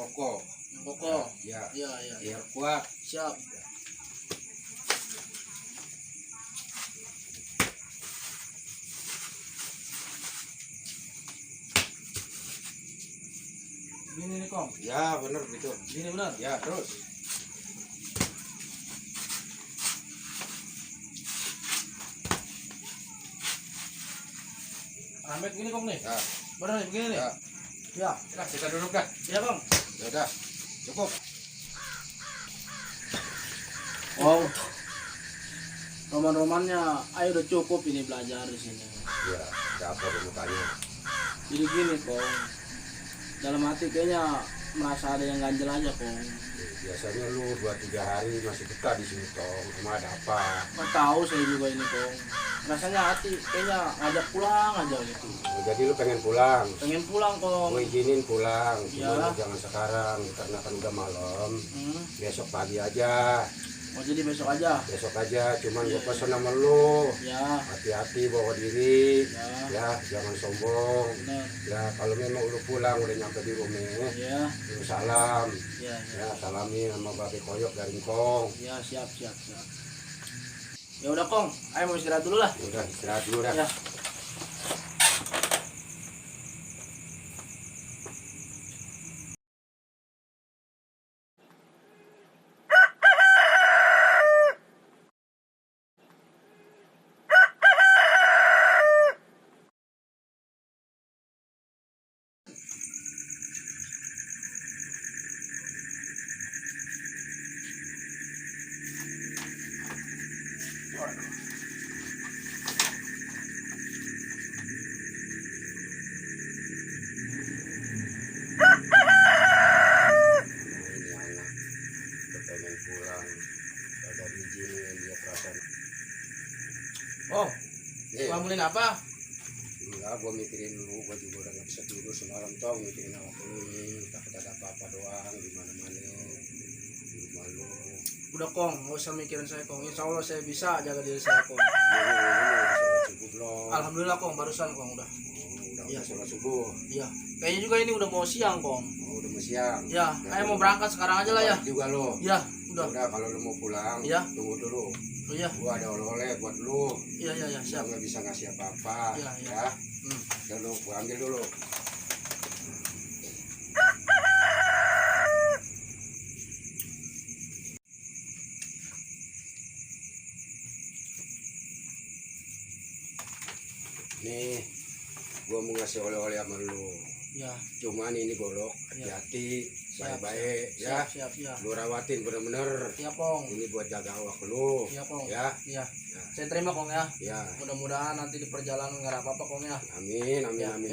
kokoh. Yang kokoh. Ya. Iya, iya. Biar kuat. Siap. Gini nih, Kong. Ya, benar gitu. Gini benar. Ya, terus. Rambet gini, Kong nih. Ya. Benar nih, begini nih. Ya. Ya. Udah, kita duduk dah. Iya, Kong. Ya udah. Cukup. Wow. Roman-romannya, ayo udah cukup ini belajar di sini. Ya, ada apa mukanya? Jadi gini, Kong. Dalam hati kayaknya merasa ada yang ganjel aja, Kong. Biasanya lu 2-3 hari masih betah di sini, Tong. Emang ada apa? Nggak tahu saya juga ini, Kong. Rasanya hati kayaknya ngajak pulang aja gitu. Oh, jadi lu pengen pulang? Pengen pulang, Kong. Gue izinin pulang, Ya. cuma jangan sekarang karena kan udah malam. Besok pagi aja. Oh, jadi besok aja. Besok aja, cuman gue pesen sama lu. Ya, Hati-hati bawa diri. ya, Ya, jangan sombong. benar. Ya, kalau memang lu pulang udah nyampe di rumah, Ya, lu salam. ya, ya. Ya, salamin sama babe koyok dari Kong. Ya, siap, siap, siap. Ya udah, Kong. Ayo mau istirahat dulu lah. Udah istirahat dulu dah. Ya. Ini anak kepengen pulang, ada izinin dia perasaan. Oh, Nih, ngomongin apa? enggak, gue mikirin dulu, gue juga udah gak bisa tidur semalam, Tong. Mikirin awak lu ini, takut ada apa-apa doang, gimana-mana di rumah lu. Udah, Kong. Nggak usah mikirin saya, Kong. Insya Allah saya bisa jaga diri saya, Kong. Ini udah sholat subuh belum? Alhamdulillah, Kong. Barusan, Kong. Udah. Udah sholat subuh. Iya. Kayaknya juga ini udah mau siang, Kong. Oh, udah mau siang. Ya, ayo mau berangkat sekarang aja lah ya. Balik juga lo. Ya, udah. Udah, kalau lu mau pulang, Iya. tunggu dulu. Oh, iya. Gua ada oleh-oleh buat lu. Iya, iya, iya, Siap. siap. Nggak bisa ngasih apa-apa. Iya, iya. Ya. Hmm. Dulu, gua ambil dulu. Nih, gua mau ngasih oleh-oleh sama lu. Ya, Cuman ini golok, Iya. hati-hati, siap, baik-baik ya. siap, siap, ya. Lu rawatin bener-bener. Iya, Kong. Ini buat jaga awak lu. Iya, Kong. Ya, Iya. Saya terima, Kong ya. ya. Mudah-mudahan nanti di perjalanan nggak ada apa-apa, Kong ya. Amin, amin, Ya. amin.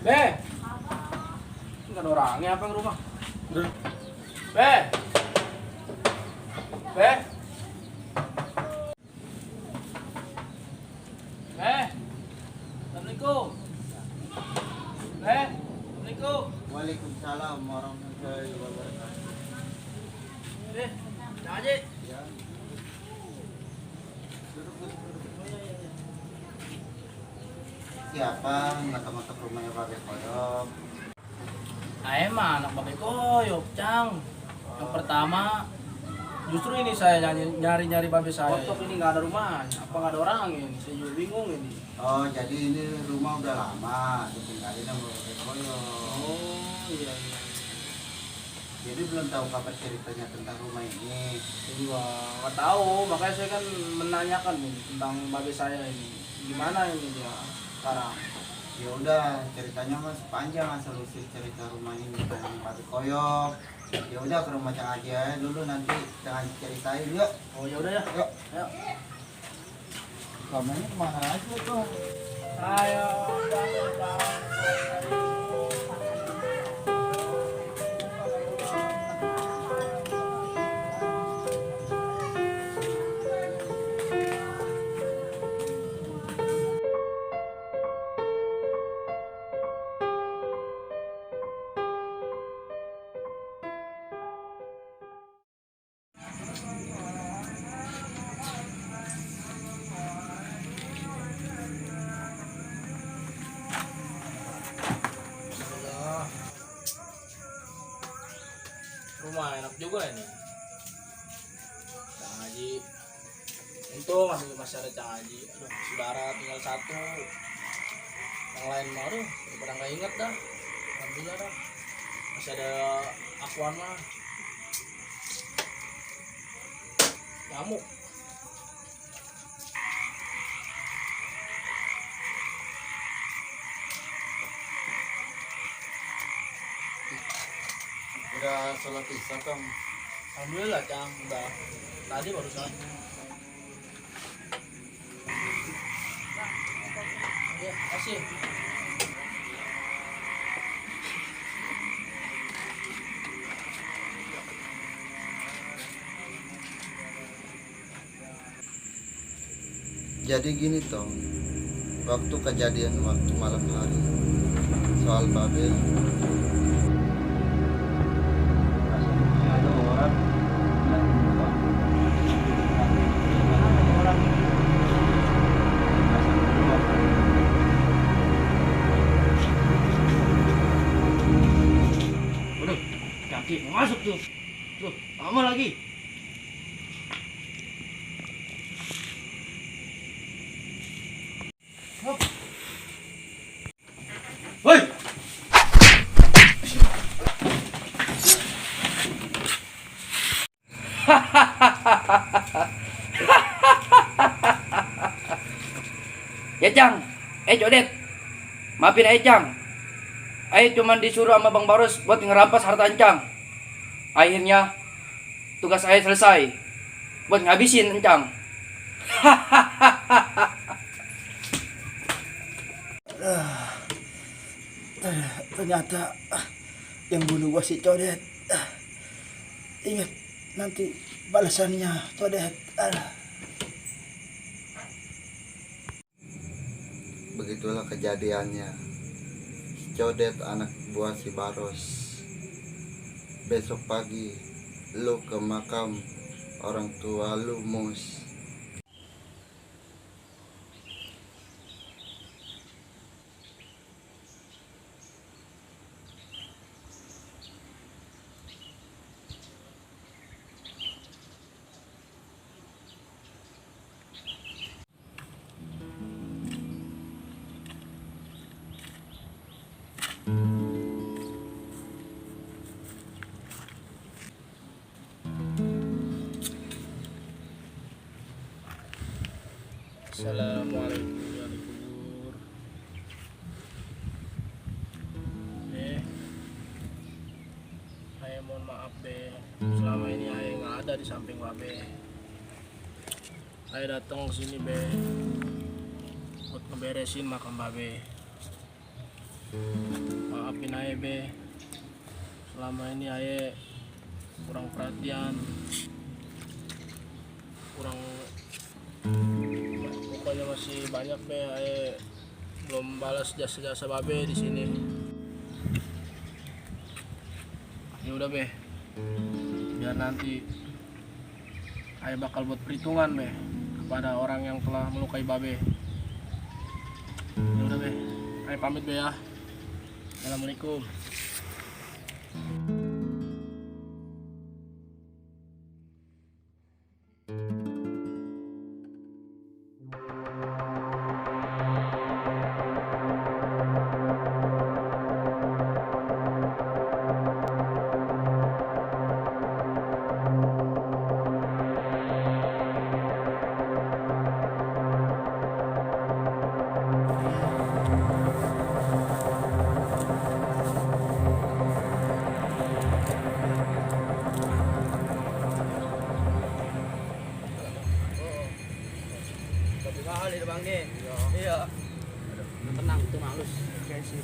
Be, nggak ada orangnya apa yang rumah? Be, be, be, assalamualaikum. Be, assalamualaikum. Waalaikumsalam warahmatullahi wabarakatuh. Be, jangan aja. Ya. Siapa ngetok-ngetok rumahnya Babe Koyok? Emang anak babe koyok, Cang. Yang pertama, justru ini saya nyari-nyari babe saya. Kotok ini nggak ada rumahnya, apa nggak ada orangnya? Saya juga bingung ini. Oh, jadi ini rumah udah lama ditinggalin sama Babe Koyok. Oh, iya iya. Jadi belum tahu kabar ceritanya tentang rumah ini. Saya juga nggak tahu, makanya saya kan menanyakan nih tentang babe saya ini. Gimana ini dia sekarang? Ya udah, ceritanya mas panjang asal usul cerita rumah ini tentang Babe Koyok. Ya udah ke rumah Cang Haji aja dulu, nanti Cang Haji ceritain yuk. Oh ya udah ya. Yuk. Ayo. Kamarnya kemana aja tuh? Ayo. Rumah enak juga ini. Cang Haji. Untung masih ada Cang Haji. Aduh, saudara tinggal satu. Yang lain mah aduh, daripada nggak inget dah. Alhamdulillah dah. Masih ada akuan mah. Nyamuk. Udah sholat isya Kang. Alhamdulillah Cang, udah tadi barusan. Ya, kasih. Jadi gini Tong, waktu kejadian waktu malam hari soal Babe, Waduh, cantik mau masuk tuh. Tuh, lama lagi. Hop. Woi. Ya Cang, Codet, maafin Cang. Cuman disuruh sama Bang Barus buat ngerampas harta Encang. Akhirnya tugas selesai buat ngabisin Encang. Ternyata yang bunuh gua si Codet. Ingat nanti balasannya Codet. begitulah kejadiannya. Codet anak buah si Baros. Besok pagi lu ke makam orang tua lu Mus. Assalamualaikum ya kubur. Saya mohon maaf be, selama ini saya nggak ada di samping babe. Saya datang ke sini be, buat ngeberesin makam babe. Maafin aye be, selama ini aye kurang perhatian, kurang, pokoknya masih banyak be aye belum balas jasa-jasa babe di sini. Ya udah be, biar nanti aye bakal buat perhitungan be kepada orang yang telah melukai babe. Ya udah be, aye pamit be ya. Assalamualaikum. Kali bang nih, iya. Tenang tuh malus. Oke sih.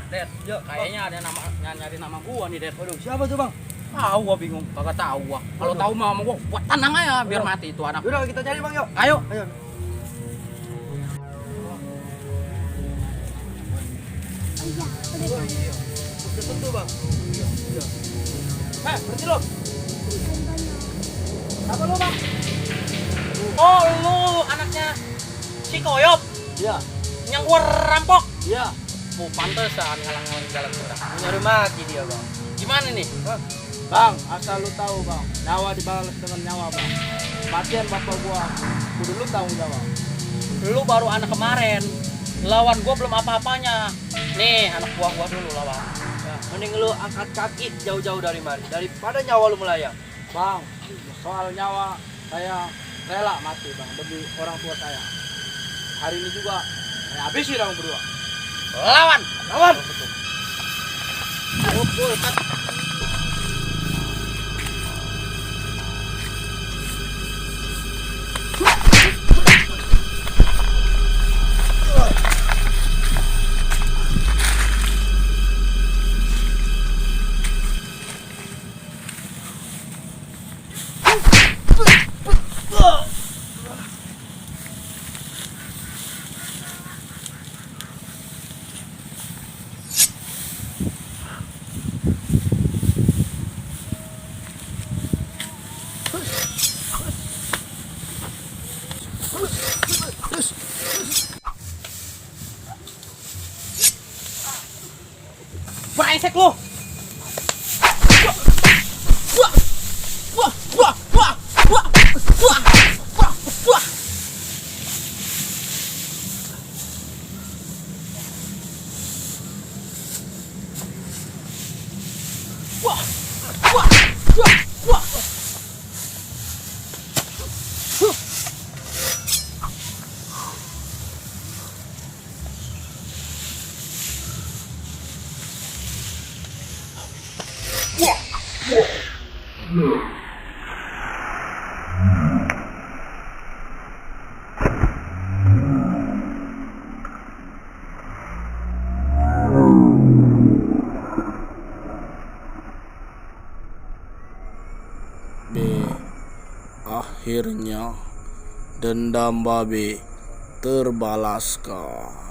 Dad, yuk kayaknya ada nama nyari nama gua nih, Dad. Waduh, siapa tuh bang? Tahu gua bingung, kagak tahu gua. Kalau tahu mah gua buat tenang aja biar mati itu anak. Udah kita cari bang yuk. Ayo. Ayo. Tentu bang. Berhenti lo. Apa lo bang? Oh lu anaknya si Koyop? Iya. Yang gua rampok? Iya. Pantesan ngalang-ngalang jalan gua. Nyari mati dia bang. Gimana nih? Bang, asal lu tahu bang, nyawa dibalas dengan nyawa bang. Kematian bapak gua, kudu lu tanggung jawab. Lu baru anak kemarin, lawan gua belum apa-apanya. Nih anak buah gua dulu lawan. Ya, mending lu angkat kaki jauh-jauh dari mari daripada nyawa lu melayang. Bang, soal nyawa saya rela mati bang demi orang tua saya. Hari ini juga saya habisi orang berdua. Lawan. Lawan. Pukul. Brengsek lu. Akhirnya dendam babe terbalaskan.